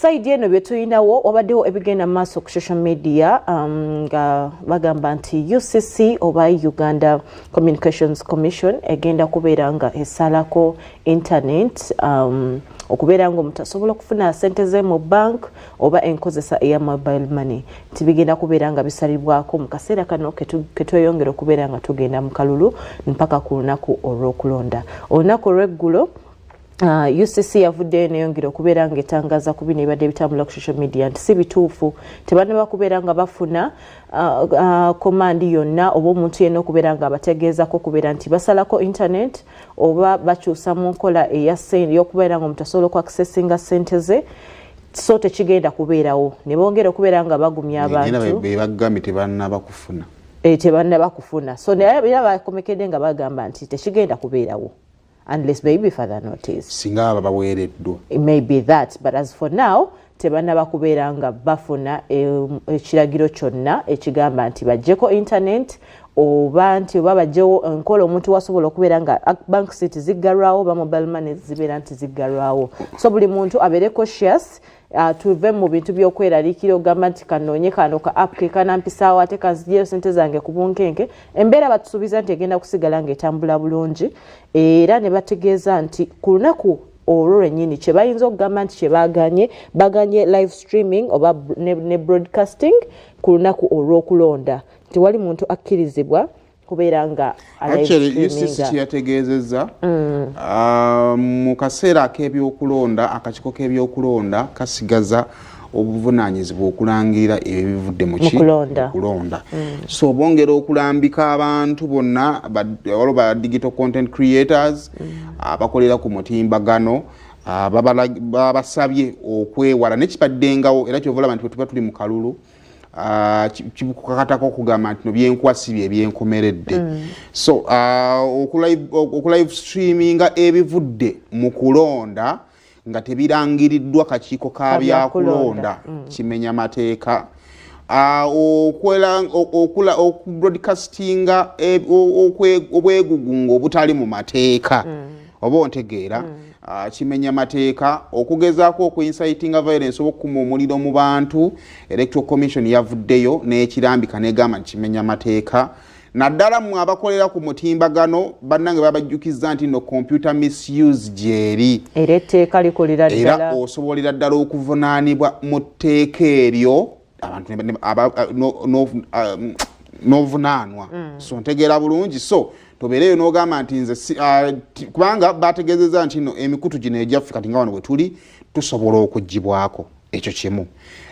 Side eno bye tulinawo, wabaddewo ebigenda mu maaso ku social media nga bagamba nti UCC oba Uganda Communications Commission egenda kubeera nga esalako internet, okubeera nga omuntu asobola okufuna sente ze mu bank oba enkozesa eya mobile money, nti bigenda kubeera nga bisalibwako mu kaseera kano ketweyongera okubeera nga tugenda mu kalulu mpaka ku lunaku olw'okulonda. Olunaku olw'eggulo UCC yavuddeyo neyongera okubeera nga etangaza ku bino ebibadde bitambula ku social media nti si bituufu, tebannaba kubeera nga bafuna command yonna oba omuntu yenna okubeera nga abategeezako okubeera nti basalako internet oba bakyusa mu nkola ey'okubeera nga omuntu asobola okuaccessinga sente ze. So tekigenda kubeerawo. Ne bongera okubeera nga bagumya abantu. Bebagambye tebannaba kufuna. Tebannaba kufuna. So naye era bakomekedde nga bagamba nti tekigenda kubeerawo unless maybe further notice. Singa aba baweereddwa. It may be that, but as for now tebannaba kubeera nga bafuna ekiragiro kyonna ekigamba nti baggyeko internet oba nti oba bajjewo enkola omuntu wasobola okubeera nga bank seat ziggalwawo oba mobile money zibeera nti ziggalwawo. So buli muntu abeere cautious, tuve mu bintu by'okweraliikira ogamba nti kanoonye kano ka app ke kanampisaawo ate kanzijeyo sente zange ku bunkenke. Embeera batusuubiza nti egenda kusigala ng'etambula bulungi, era ne bategeeza nti ku lunaku olwo lwennyini kye bayinza okugamba nti kyebaganye, baganye live streaming oba ne broadcasting ku lunaku olw'okulonda. Tewali muntu akkirizibwa kubeera nga Actually, UCC kyeyategeezezza, mu kaseera ak'ebyokulonda, akakiiko k'ebyokulonda kasigaza obuvunaanyizibwa okulangirira ebyo ebivudde mu Mu kulonda. Kulonda. So bongera okulambika abantu bonna waliwo ba digital content creators abakolera ku mutimbagano, babasabye okwewala nekibaddengawo. Era kyova olaba nti bwe tuba tuli mu kalulu, kikukakatako okugamba nti no byenkuwa si bye byenkomeredde. So okulive streaminga ebivudde mu kulonda nga tebirangiriddwa kakiiko ka byakulonda kimenya mateeka. Okubroadcastinga obwegugunga obutali mu mateeka, oba ontegeera, kimenya mateeka. Okugezaako okuincitinga violence oba okukuma omuliro mu bantu, Electoral Commission yavuddeyo n'ekirambika negamba nti kimenya mateeka. Naddala mmwe abakolera ku mutimbagano, bannange, babajjukiza nti no computer misuse gyeri. Era etteeka likolera era ddala. Osobolera ddala okuvunaanibwa mu tteeka eryo, abantu n'ovunaanwa. So ntegeera bulungi. So tobeereyo n'ogamba nti nze kubanga bategeezezza nti no emikutu gino egyaffe kati nga wano we tuli tusobola okugibwako, ekyo kimu.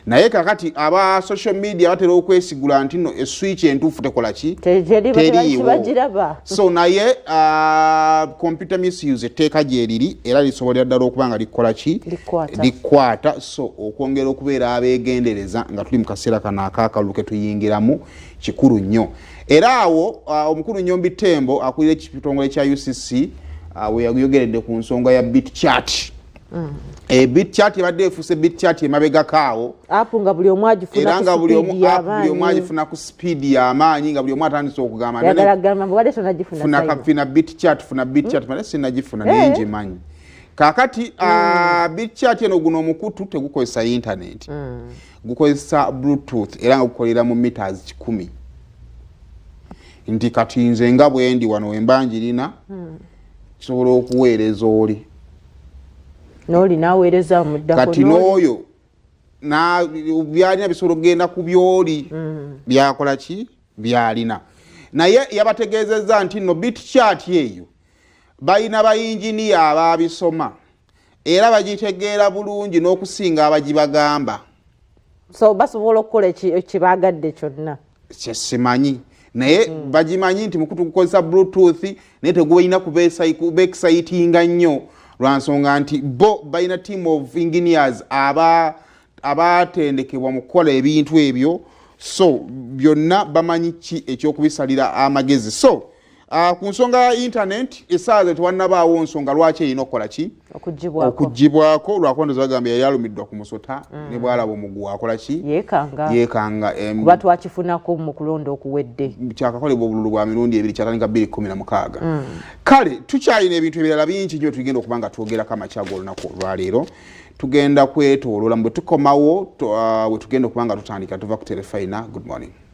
Naye kakati aba social media batera okwesigula nti no eswitch entuufu tekola ki? Teriiwo. Bagiraba. So naye computer misuse etteeka gyeriri era lisobolera ddala okuba nga likola ki? Likwata. Likwata. So okwongera okubeera abeegendereza nga tuli mu kaseera kano akakalulu ke tuyingiramu kikulu nnyo. Era awo omukulu Nyombi Tembo akulira ekitongole kya UCC we yayogeredde ku nsonga ya Bitchat. Bitchat ebadde efuuse Bitchat emabegako awo. App nga buli omu agifuna. Era ku nga buli omu speed app buli omu y'amaanyi. Agifuna ku speed y'amaanyi, nga buli omu atandise okugamba yagala gamba mbu wadde tonagifuna. Funa Simon. Funa Bitchat, funa Bitchat, male sinagifuna naye ngimanyi. Kakati Bitchat eno, guno omukutu tegukozesa internet, gukozesa Bluetooth era nga gukolera mu meters 100, nti kati nze nga bwendi wano wemba njirina, kisobola okuweereza oli. N'oli n'aweereza muddako. Kati n'oyo byalina bisobola okugenda ku byoli byakola ki byalina. Naye yabategeezezza nti no Bitchat eyo balina bayinginiya ababisoma era bagitegeera bulungi n'okusinga abagibagamba. So basobola okukola ekibagadde kyonna. Kyesimanyi, naye bagimanyi nti mukutu gukozesa Bluetooth, naye tegubalina kubeexcitinga nnyo lwansonga nti bo balina team of engineers abatendekebwa mu kukola ebintu ebyo. So byonna bamanyi ki ekyokubisalira amagezi. So ku nsonga ya internet, essaawa ze tewannabaawo nsonga lwaki erina okukola ki? Okugibwako. Okugibwako, lwakuba bagambye yali alumiddwa ku musota, ne bwalaba omuguwa akola ki? Yeekanga. Yeekanga. Kuba twakifunako mu kulonda okuwedde. Kyakakolebwa obululu bwa mirundi ebiri, kyatandika 2016. Kale tukyalina ebintu ebirala bingi nnyo tugenda okuba nga twogerako amakya g'olunaku olwaleero. Tugenda kwetoolola bwe tukomawo, we tugenda okuba nga tutandika. Tuva ku Terefayina. Good morning.